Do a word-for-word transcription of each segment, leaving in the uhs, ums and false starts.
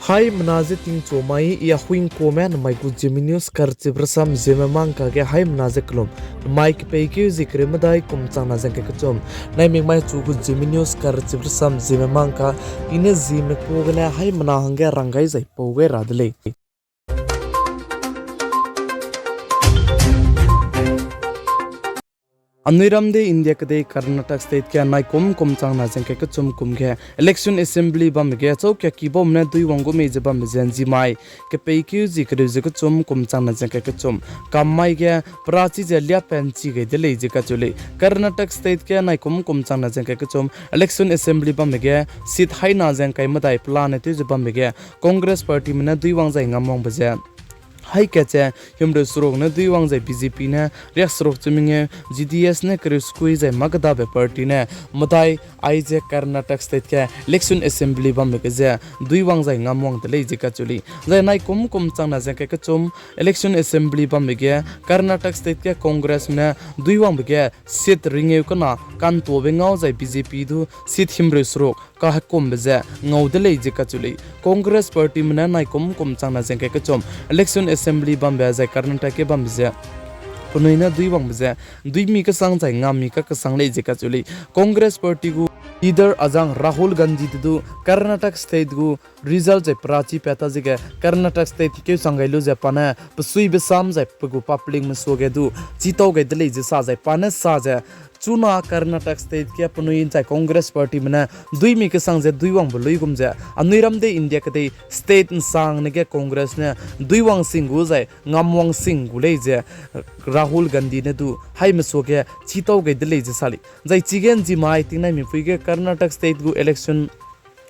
Haimena ze tingchu mai, I Ahuingkuame, namai gu Zeme News karchibe rasam Zeme Mangka ge haimena ze kelum. Namai kepeikeu zie kereu medai kum changna zengkai kechum. Naimik mai chu gu Zeme News karchibe rasam Zeme Mangka, I ne Zeme ku gene haimena hangge rang gai zai pau gai ra de lei. Anui ram de India kedei Karnataka State ge naikum kum changna zengkai kechum kum ge election assembly bambe ge chau kiaki baume ne duiwang gu mei ze bambe ze nzimai kepeikeu zie kereu ze kechum kum changna zengkai kechum. Kam mai ge perachi ze liapen chi gai de lei ze kacheu lei. Karnataka State ge naikum kum changna zengkai kechum election assembly bambe ge seat haina zengkai medai pelane tew ze bambe ge Congress partyme ne duiwang zai ngamwangbe ze haika ze himreu seruk ne duiwang zai B J P ne riak seruk chu mengeu, J D S ne kereu sekui zai mâ kedabe party ne medai aize Karnataka State ge election assembly bambe ge ze duiwang zai ngamwang de lei ze kacheu lei. Zai naikum kum changna zengkai kechum election assembly bambe ge Karnataka State ge Congressme ne duiwangbe ge seat ringeu kena kantuabe ngau zai B J P du seat himreu seruk kahekumbe ze ngau de lei ze kacheu lei. Congress partyme ne naikum kum changna zengkai kechum election assembly bambe zai Karnataka ge bambe ze penui ne duiwangbe ze duimi kesang zai ngami kakesang lei ze kacheu lei. Congress party gu leader azang Rahul Gandhi de du Karnataka State gu result zai perachi pat ta zege Karnataka State keu chang gai lu ze pa ne pesuibe sam zai pe gu publicme suage du chitau gai de lei ze sa zai pa ne sa ze chuna Karnataka State ge penui zai Congress partyme ne duimi kesang ze duiwangbe luigum ze anui ram de India kedei state nsangne ge Congress ne duiwang sing gu zai ngamwang sing gu lei ze Rahul Gandhi ne du haime suage chitau gai de lei ze sa lei. Zai chige nzimai tingnaimipui ge Karnataka State gu election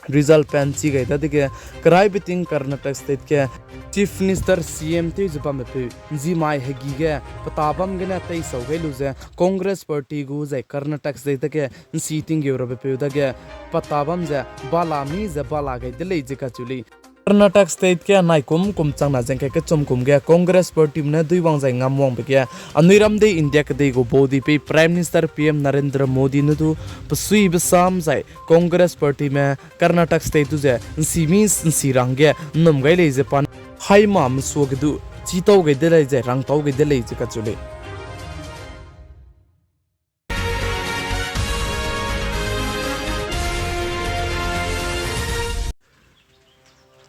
result pen chi gai dadege keraibe ting Karnataka State ge Chief Minister, C M tew ze bambepeu nzimai hegi ge peta bam gene teisau gai lu ze Congress party gu zai Karnataka State dage nsi tinggeu rabepeu dage peta bam ze bala mi ze bala gai de lei ze kacheu lei. Karnataka State ge naikum kum changna zengkai kechum kum ge Congress partyme ne duiwang zai ngamwangbe ge anui ram de India kedei gu baudi pei Prime Minister P M Narendra Modi ne du pesuibe sam zai Congress partyme Karnataka State du ze nsi mi nsi ra hangge nnum gai lei ze pa ne haimame suage du chitau gai de lei zai rangtau gai de lei ze kacheu lei.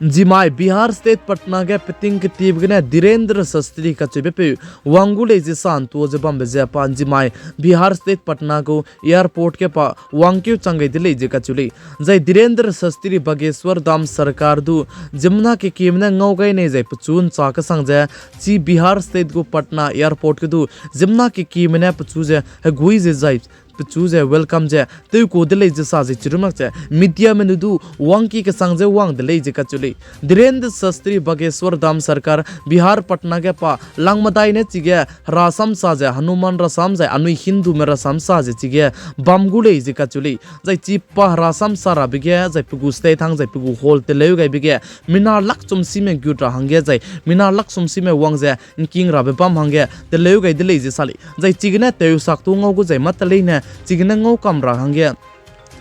Nzimai Bihar State Patna ge peting ketibe gene Dhirendra Shastri kacheubepeu wang gu lei ze sa ntua ze bambe ze pa nzimai Bihar State Patna gu airport ge pa wangkeu chang gai de lei ze kacheu lei. Zai Dhirendra Shastri Bageshwar Dham Sarkar du ziemmena kekieme ne ngau gai nei zai pechu ncha kesang ze chi Bihar State gu Patna airport ge du ziemmena kekieme ne pechu ze hegui ze zai pechu ze welcome ze tewku de lei ze sa ze chirumak ze mediame ne du wangki kesang ze wang de lei ze kacheu lei. Dhirendra Shastri Bageshwar Dham Sarkar Bihar Patna ge pa langmedai ne chige herasam sa ze Hanuman rasam zai anui Hindume rasam sa ze chige bam gu lei ze kacheu lei. Zai chi pa herasam sa rabe ge zai pe gu state hang zai pe gu hall teleu gaibe ge mina lakchum sime gut ra hangge zai mina lakchum sime wang ze ngking rabe bam hangge teleu gai de lei ze sa lei. Zai chigene tewsak tu ngau gu zai mâ teleine chigene ngau kam ra hangge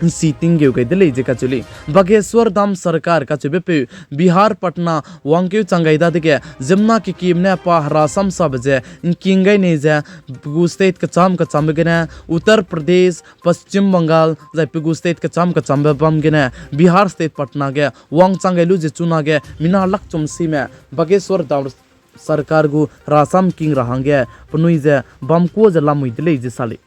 nsi tinggeu gai de lei ze kacheu lei. Bageshwar Dham Sarkar kacheubepeu Bihar Patna wangkeu chang gai dadege ziemmena kekieme ne pa herasam sabe ze ngking gai nei ze pe gu state kecham kechambe gene Uttar Pradesh, Paschim Bengal zai pe gu state kecham kechambe bam gene Bihar State Patna ge wangchang gai lu ze chunage mina lakchum sime Bageshwar Dham Sarkar gu herasam ngking ra hangge penui ze bam kuâ ze lamui de lei ze sa lei.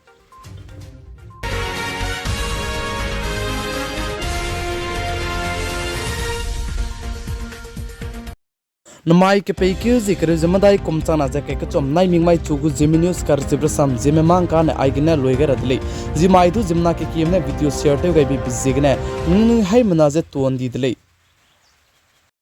Namai kepeikeu zie kereu ze medai kum changna ze kai kechum naimik mai chu gu Zeme News karchibe rasam Zeme Mangka ne aigene lui gai ra de lei. Zimai du ziemmena kekieme ne video share tew gaibe be ziegene ningnui haimena ze tuan di de lei.